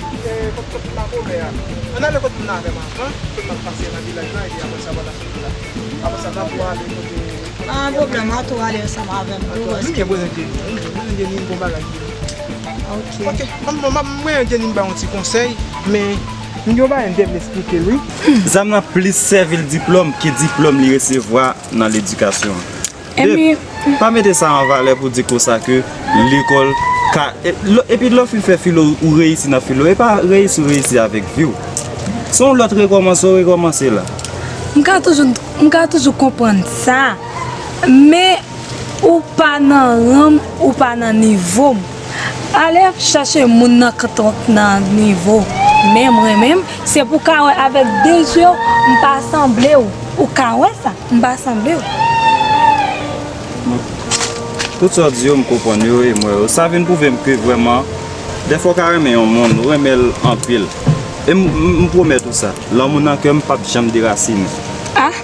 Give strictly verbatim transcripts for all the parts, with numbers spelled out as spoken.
kot, e, kot, kot Makomè a. Ann ale kot moun nan avè m avan, kot m ap pase nan vilaj la, epi apre sa, pandan soti la. Apre sa, n ap ale kote, kote Pa gen pwoblèm, m a tou ale ansanm avè m tou. M byen konnen Jenny, m byen konnen Jenny, m gon bagay pou li. Ok. Ok, m, m, m, mwen Jenny m ba yon ti konsèy, men m gen yon bagay m te vle eksplike l, wi. Zam nan plis sèvi l diplòm ke diplòm li resevwa nan ledikasyon. Ebyen, pa mete sa an valè pou di konsa ke lekòl ka, e, lè, epi lè w fin fè filo, ou reyisi nan filo, e pa reyisi ou reyisi avèk vi w. Se yon lòt rekòmanse, w rekòmanse la. M ka toujou, m ka toujou konprann sa, men ou pa nan ran m, ou pa nan nivo m. Ale chache moun nan k nan nivo menm, renmen m, se pou w ka wè avèk de je w, m pa sanble w. Ou ka wè sa, m pa sanble w. Tout sa w di yo, m konprann yo e m wè yo. Sa vin pwouve m ke vrèman, dèfwa w ka renmen yon moun, ou renmen l anpil. E m, m, m pwomèt ou sa, lanmou nan kè m p ap janm derasinen. Ah!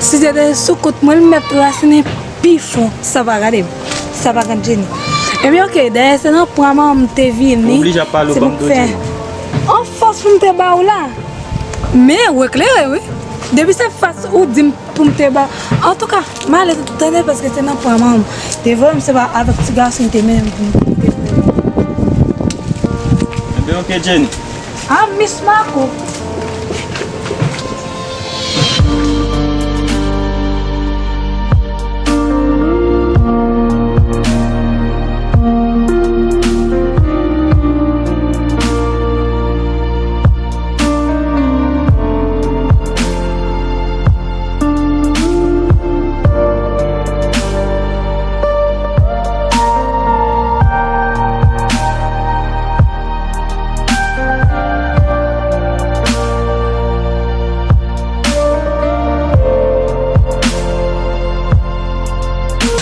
Si se te sou kont mwen, l mèt rasinen pi fon, sa pa gade m. Sa pa gade Jenny. Ebyen, oke, dayè se nan pran manman m te vini. Ou oblije ap pale w ban m do Jenny. An fòs pou m te ba w la. Men, ou eklere, wi. Depi se fas ou di m pou m te ba. Antouka, m ale tande paske se nan pran manman m. Te voye m, se pa avèk ti gason te mennen m pou m te voye. Ebyen, oke, Jenny. Ah, Miss Marco.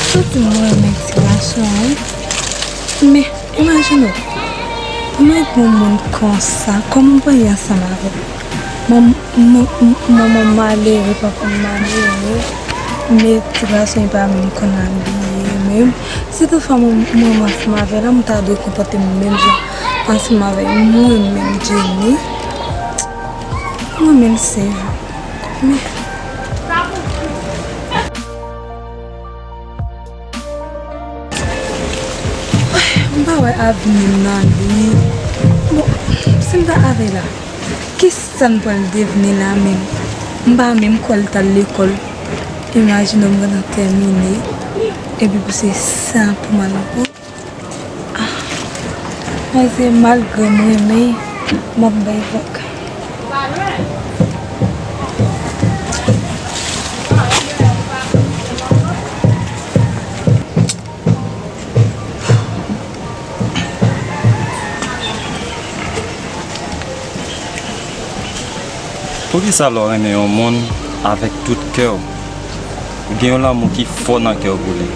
Soti mwen renmen ti gason wi. Men, imajine w, pou mwen pou yon moun konsa, kòman w pral ye ansanm avè l? Manman m malere, papa m malere, men ti gason pa menm konn abiye menm. Si toutfwa mwen, mwen ansanm avè l, m ta dwe konpòte m menm jan ansanm avè l. Mwen menm, Jenny, mwen menm se men. M pa wè avni m nan li. Bon, si m ta avè l la, kisa n pral devni la menm? M pa menm kwè l t al lekòl. Imajine w m gentan tèmine. Epi pou se sa pou m al ankò. Ah, mwen se malgre m renmen, m ap bay vag. Poukisa lè w renmen yon moun avèk tout kè w, ou gen yon lanmou ki fò nan kè w pou li,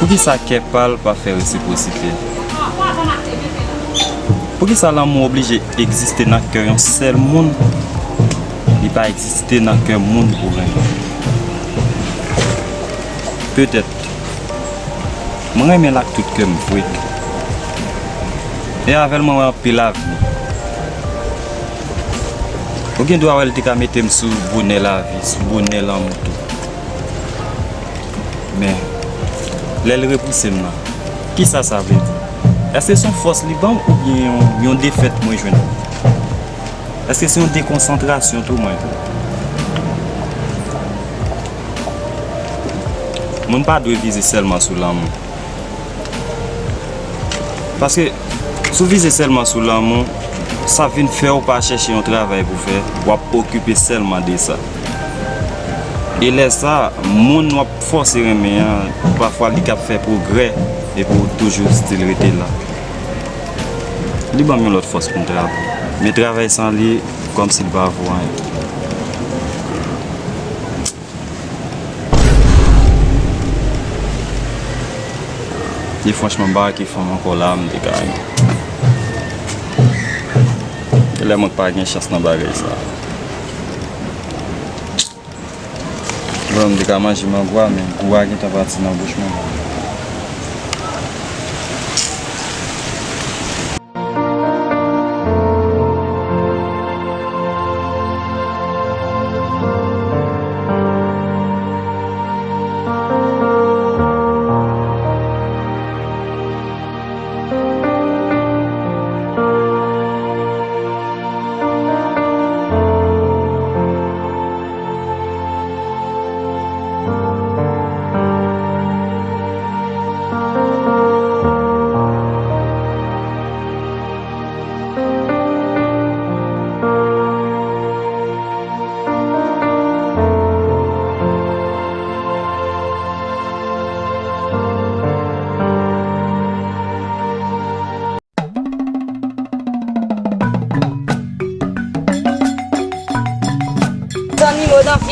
poukisa kè pa l pa fè resipwosite? Poukisa lanmou oblije egziste nan kè yon sèl moun, li pa egziste nan kè moun ou renmen? Petèt, mwen renmen l ak tout kè m vre. E avè l mwen wè anpil avni. Ou gen dwa wè l te ka mete m sou bonè lavi, sou bonè lanmou tou. Men, lè l repouse m nan, kisa sa vle di? Èske se yon fòs li ban m oubyen yon, yon defèt mwen jwenn? Èske se yon dekonsantrasyon tou mwen? Moun pa dwe vize sèlman sou lanmou. Paske, si w vize sèlman sou lanmou, sa vin fè w pa chèche yon travay pou fè, w ap okipe sèlman de sa. E lè sa, moun w ap fòse renmen an, pafwa li ka ap fè pwogrè, epi w toujou still rete la. Li ban m yon lòt fòs pou m travay. Men travay san li, kòmsi l pa vo anyen. E franchman, m pa wè ki fanm ankò la m te ka renmen. Genlè mwen k pa gen chans nan bagay sa. Bon, m te ka manje mango a, men gou a gentan pati nan bouch mwen.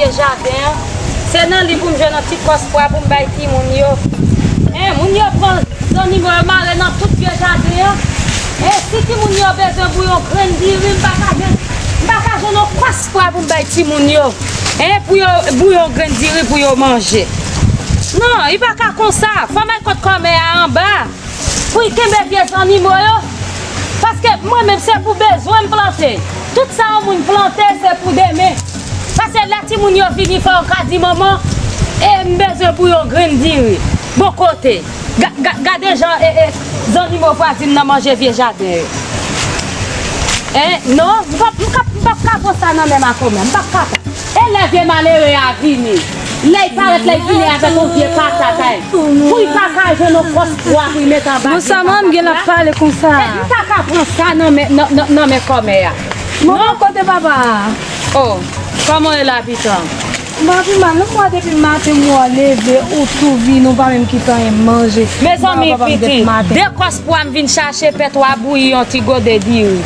vye jaden an. Se nan li pou m jwenn yon ti kòs pwa pou m bay timoun yo. Hen, moun yo pran zannimo yo mare nan tout vye jaden an. Hen, si timoun yo bezwen bouyon grenn diri, m pa ka jwenn, m pa ka jwenn yon kòs pwa pou m bay timoun yo. Hen, pou yo bouyon grenn diri pou yo manje. Non, li pa ka konsa. Fò m al kot kòmè a anba. Pou y kenbe vye zannimo yo. Paske mwen menm se pou bezwen m plante. Tout sa yon moun plante se pou demen. Paske lè timoun yo vini fò yo ka di manman, e m bezwen bouyon grenn diri. Bon kote. Ga- ga- gade jan e, e, zannimo vwazin nan manje vye jaden yo. Hein? Non, m p ap m p ap- m p ap ka pran sa nan men makomè. M p ap ka. E lè vye malere a vini, lè y parèt la, y vini avèk yon vye patat, ay. Pou y pa ka jwenn yon kòs pwa pou y mete anba vye patat la. Bon, sa manm gen l ap pale konsa? E m pa ka pran sa nan men, nan, nan, nan men kòmè a. Manman, kote papa a? Oh, kòman w ye la, pitan? M pa pi mal, non, mwen depi maten m wè w leve, ou tou vini, ou pa menm kite anyen manje. Mezanmi, pitit, de kòs pwa m vin chache, pètwa bouyi yon ti gode diri.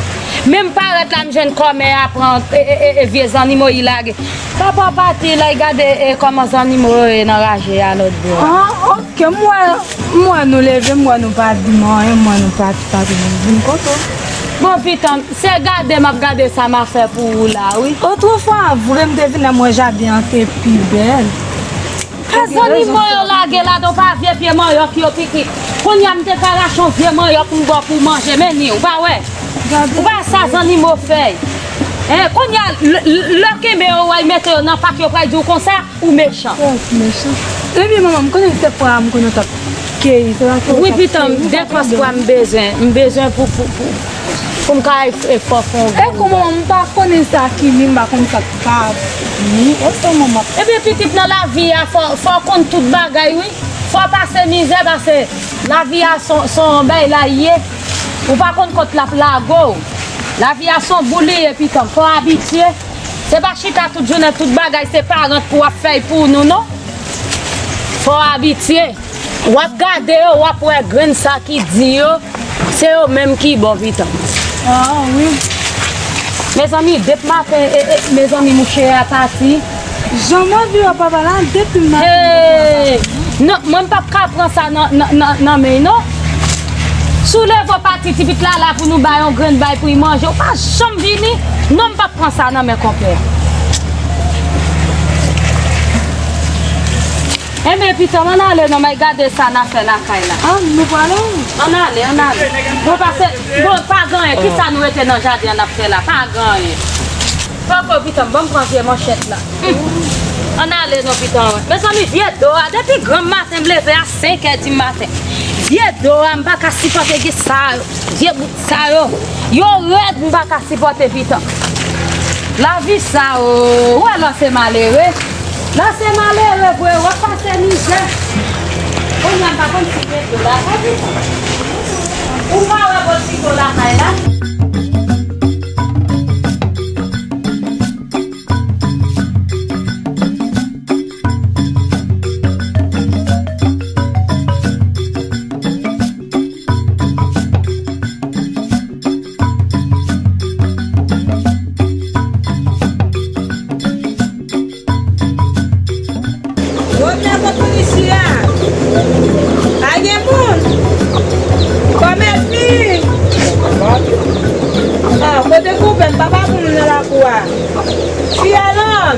Men m parèt la, m jwenn kòmè a pran, e, e, e, e, vye zannimo y lage. Papa pati la, y gade, e, kòman zannimo yo ye nan raje a lòt bò a. Ah, oke, m wè, m wè nou leve, m wè nou pa di m anyen, m wè nou pati, pati, m vin kote w. Bon, pitan, se gade m ap gade sa m a fè pou ou la, wi. Otrefwa, vre, m te vin la, m wè jaden an te pi bèl. Zannimo yo lage ladan, w pa vye pye manyòk yo pitit. Kounye a m te ka rache yon vye manyòk m ba w pou w manje, men ni, ou pa wè? Ou pa wè sa zannimo fè? Hen, kounye a, lè, lè, lè w kenbe yo, w al mete yo nan pak, yo pral di w konsa, ou mechan. Ebyen, manman, m konnen se pwa a m konnen w t ap keyi, se pa ke w t ap keyi. Wi, pitan m, de kòs pwa m bezwen, m bezwen pou, pou, pou, pou m ka e, e fò fè yon grenn. E kòman m pa konnen sa ki ni, m pa konn sa k pa ni, oke, manman. Ebyen, pitit, nan lavi a, fò, fò w konn tout bagay, wi. Fò w pase mizè, paske lavi a se yon, se yon bay la ye. Ou pa konn kot l ap lage w. Lavi a se yon boul li ye, pitan m. Fò w abitye. Se pa chita tout jounen, tout bagay se parant pou w ap fè y pou nou, non. Fò w abitye. W ap gade yo, w ap wè grenn sa ki di yo, se yo menm ki bon, pitan m. Ah, wi. Mezanmi, depi maten, e, e, mezanmi, mouche a pati. Jan m anvi wè papa la, depi maten. Hey! Non, mwen m p ap ka pran sa nan, nan, nan, nan men l, non. Si w leve w pati, ti pitit la la pou nou bay yon grenn bay pou y manje, ou pa janm vini. Non, m p ap pran sa nan men konpè. Enben, pitan m, ann ale non, m al gade sa n a fè lakay la. Ah, nou prale? Ann ale, ann ale. Bon, pase, bon, pa gen anyen. Kisa nou rete nan jaden an n ap fè la? Pa gen anyen. Poko, pitan m, ban m pran vye manchèt la. Hum. Ann ale non, pitan m. Mezanmi, vye do a, depi granm maten m leve a senk è di maten. Vye do a, m pa ka sipòte gen sa yo. Vye bout sa yo, yo rèd, m pa ka sipòte pitan. Lavi sa o, ou wè lè w se malere. Lè w se malere vre, w ap pase mizè. Kounye a m pa konn si gen dlo lakay pitan. Ou pa wè bò si dlo lakay la. Wòm nan kot moun isi a? Pa gen moun? Kòmèl fi? Ah, kote koupe m? Papa pou m nan lakou a. Fi a non.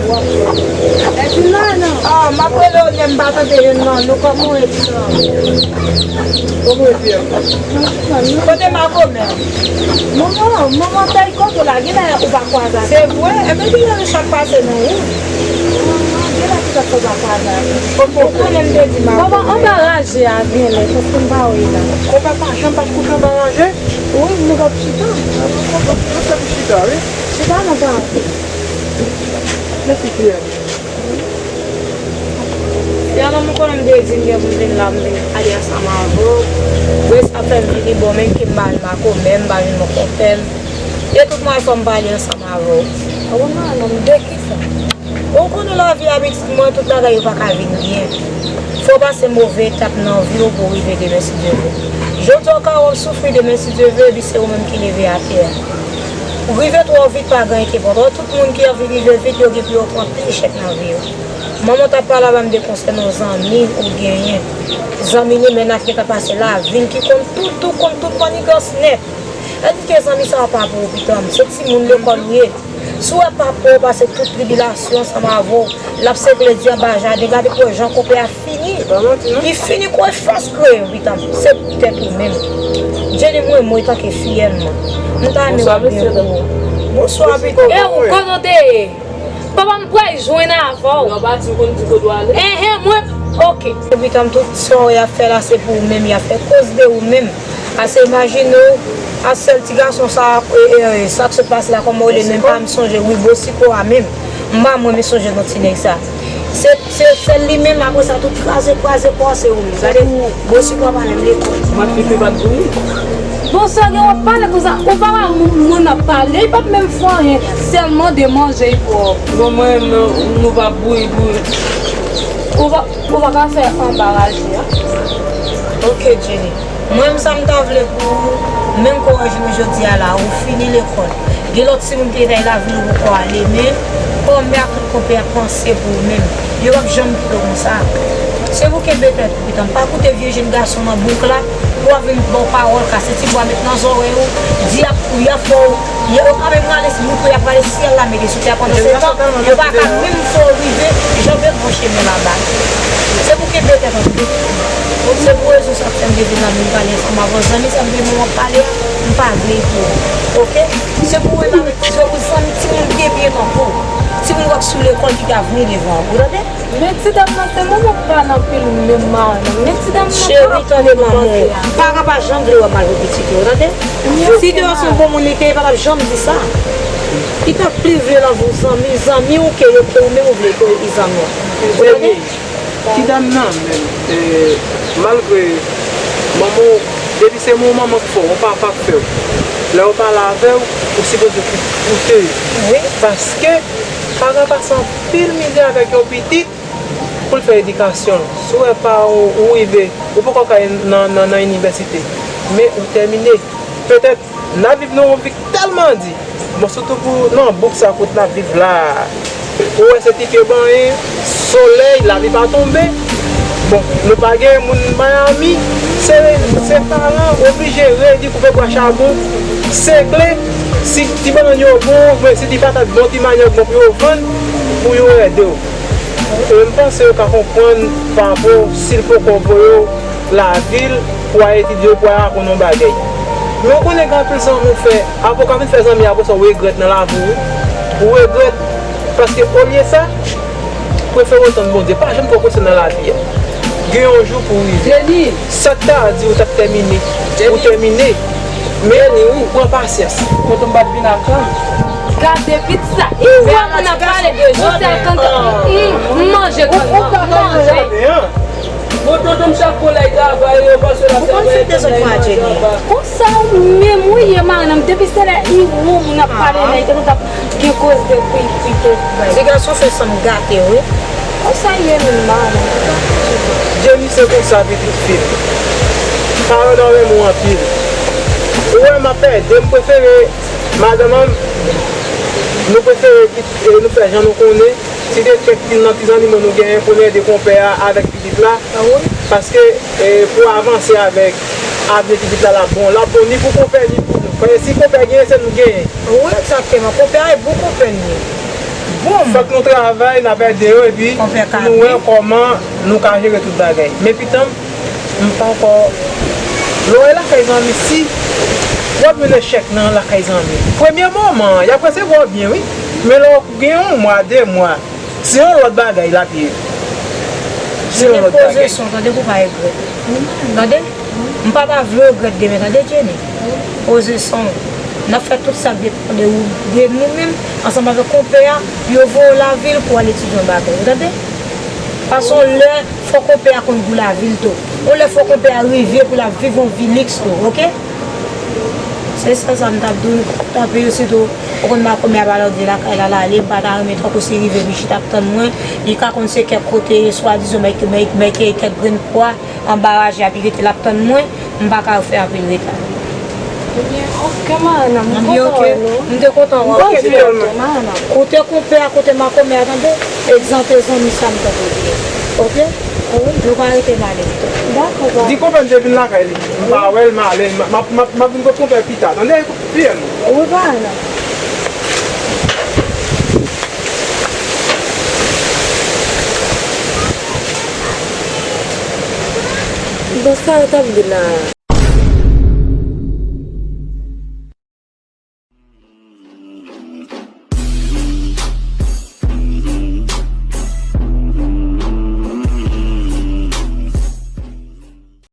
Epi non, non. Ah, m ap rele w, men m pa tande youn non. Nou kòman w ye, pitit? Kòman w ye, fi a? Kote makomè? Manman, manman, tèy kote w la, genlè ou pa kwaze avè l. Se vre? Enben, genlè nou chak pase nan wout. Ah, genlè petèt ou pa kwaze avè l. Ou konnen m te di makomè. Manman, anba raje a genlè, paske m pa wè l la. Ou pa, pa janm pa t kouche anba raje? Wi, nou p ap chita. Nou p ap chita, wi. Chita nan pati. Mèsi, fi a. Fi a, non, m konnen m te di m gen pou m vin la, m vin pale ansanm avè w. Grace ap fè m vini, bon, men ke m pa jwenn makomè m, m pa jwenn bon konpè m. E tout mwa sa m pale ansanm avè w. Ou konnen non, m de kisa? Ou konnen lavi a, pitit mwen, tout bagay yo pa ka vin byen. Fò w pase move etap nan vi w pou w rive demen, si Dye vle. Jodi a, w ka wè w soufri, demen, si Dye vle, epi se ou menm ki leve atè a. Rive twò vit pa gen enpòtans. Tout moun ki anvi rive vit, yo gen pou yo pran pil echèk nan vi yo. Manman w t ap pale avè m de konsènan yon zanmi ou genyen. Zanmi li menm nan ki gentan pase lavi l, ki konn tout, tout, konn tout manigans nèt. Èske zanmi sa a pa pou ou, pitit mwen? Se timoun lekòl ou ye. Si w wè papa w pase tout tribilasyon ansanm avè w, l ap sekle di anba jaden, gade pou wè jan konpè a fini. Li fini kou fas kreyon, pitit mwen. Se poutèt ou menm. Jenny, mwen, mwen, tanke fiyèl mwen, m ta renmen wè byen pou ou. Bonswa, pitit mwen. E ou, kote w te ye? Papa m pral jwenn avè w. Enhen, mwen, oke. Pitit mwen, tout sa y ap fè la, se pou ou menm, y ap fè koz de ou menm. Ase imajine w, a sèl ti gason sa, e, e, e, sa k sot pase la, kòman w rele l menm, pa m sonje, wi, Bosiko a menm. M pa mwen, men sonje non ti nèg sa. Se, se, se li menm, apre sa, tout kraze, kraze, kò se ou menm. Gade, Bosiko a pa menm lekòl. Mat Fifi pa t pou li. Bon, sa gen w ap pale konsa, ou pa wè moun, moun ap pale, li p ap menm fè anyen, sèlman de manje li pran. Bon, mwen, nou, nou pa bouyi, bouyi. Ou pa, ou pa ka fè anba raje a. Oke, Jenny. Mwen menm sa m ta vle pou ou, menm kouraj nou jodi a la, ou fini lekòl. Gen lòt timoun ki te fè lavil ou poko ale, men kòmè ak tout konpè a panse pou ou menm. Yo p ap janm kite w konsa. Se pou kenbe tèt ou, pitit mwen. Pa koute vye jenn gason nan bouk la, pou w ap vin ba w pawòl, kase ti bwa met nan zòrèy ou, di y ap, y ap fè w, yo, yo ka menm rale moutre, y ap rale syèl la mete sou tè a pandan se tan, yo pa ka menm fè w rive, janbe bon chemen laba. Se pou kenbe tèt anpil. Se pou rezon sa k fè m te vin la, vin pale ansanm avè w. Zanmi sa m te di w ap pale a, m pa vle pou ou. Oke? Se pou ou menm avèk ti zanmi, timoun debyen tankou w. Timoun w ap sou lekòl ki ka vini devan ou, tande? Men ti dam nan se manman k pa nan pil menm marenn. Men ti dam nan pa ap tande manman w. Paran pa janm vle wè mal pou pitit yo, tande? Si te yon bon moun li te ye, pa t ap janm di sa. Li t ap pli vle love ou zanmi, zanmi w ke yo ke ou menm ou vle ke li zanmi w. Ou tande? Ti dam nan menm, e, malgre manman w, depi se yon manman k fè w, yon papa k fè w, lè yo pale avè w, ou sipoze kou-, koute yo. Wi. Paske paran pase anpil mizè avèk yon pitit pou l fè edikasyon l. Si w wè pa ou, ou rive, ou poko ka nan, nan, nan inivèsite, men ou tèmine. Petèt, n ap viv nan yon vi k tèlman di. Bon, sitou pou nan bouk sa kote n ap viv la a. Ou wè se ti pye banyen, solèy, lapli pa tonbe. Bon, nou pa gen moun Miami, se, se paran oblije redi koupe bwa chabon, sekle, si ti bannann yo bon, oubyen si ti patat bon, ti manyòk bon pou yo vann, pou yo ede w. E m panse yo ka konprann papa w si l poko voye w lavil pou al etidye, pou al aprann yon bagay. Men w konnen gen anpil zanmi w fè, apre w ka vin fè zanmi, apre sa w regrèt nan lavi w, wi. Ou regrèt, paske olye sa, prefere w tann Bondye. Pa janm twò prese nan lavi a. Gen yon jou pou w rive. Sa k ta di ou t ap tèmine, ou tèmine. Men ou pran pasyans. Kote m pa t vin ak kòm. Gade vit sa. I wè moun ap pale. Ou sèl kankan. M manje kankan. M manje. Bon, tonton m chak kou lè travay, yo panse l ap travay, konsa ou menm ou ye marenn nan. Depi se lè i won moun ap pale la, i te konn ap gen koze pou i pito. Ti gason fè san m gate, wi. Konsa ye menm marenn. Jenny se konsa pitit fi l. Paran nan renmen w anpil. Ou wè m ap pede, m prefere madanm an, nou prefere kit-, e, nou fè jan nou konnen. Si te kèk ti nan ti zannimo nou genyen pou n ede konpè a avèk pitit la. Paske, e, pou avanse avèk avni pitit la, l ap bon. L ap bon ni pou konpè, ni pou nou. Paske si konpè genyen, se nou genyen. Wi, egzakteman. Konpè a e bon konpè n ye. Bon. Fòk nou travay, n ap ede yo, epi pou nou wè kòman nou ka jere tout bagay. Men pitit m, m poko. Lè w al lakay zanmi, si w ap jwenn echèk nan lakay zanmi, premye moman an, y ap resevwa w byen, wi. Men lè w gen yon mwa, de mwa, se yon lòt bagay l ap ye. Se yon lòt bagay. Poze son, tande pou w pa regrèt. Tande? M pa ta vle w regrèt demen, tande, Jenny? Poze son w. N ap fè tout sa k depann de ou, de nou menm, ansanm avèk konpè a, pou yo voye w lavil pou w al etidye yon bagay. Ou tande? Paske yon lè, fò konpè a konn gou lavil tou. Yon lè, fò konpè a rive pou l ap viv yon vi liks tou, oke? Se sèl sa m t ap di w, tanpri, sitou, ou konn makomè a pa lòd lakay la, l ale, m pa ta renmen tankou si rive, li chita ap tann mwen, li ka konn se kèk kote, swadizan, mèt, mèt, mèt kèk grenn pwa anba raje a, epi rete l ap tann mwen, m pa ka fè anpil reta. Ok, Marana, m kontan wè nou. M te kontan wè w. Ok, Marana. Koute konpè a, koute makomè a, tande? Egzante zanmi sa m tande byen. Ok? Wi. Nou pa rete m ale. Dakò, pa. Di konpè m te vin lakay li. M pa wè l, m ale. M ap, m ap, m ap vin kot konpè pita. Tande? Fiyèl mwen. Wi, Marana. Bon, sa yo t ap di la.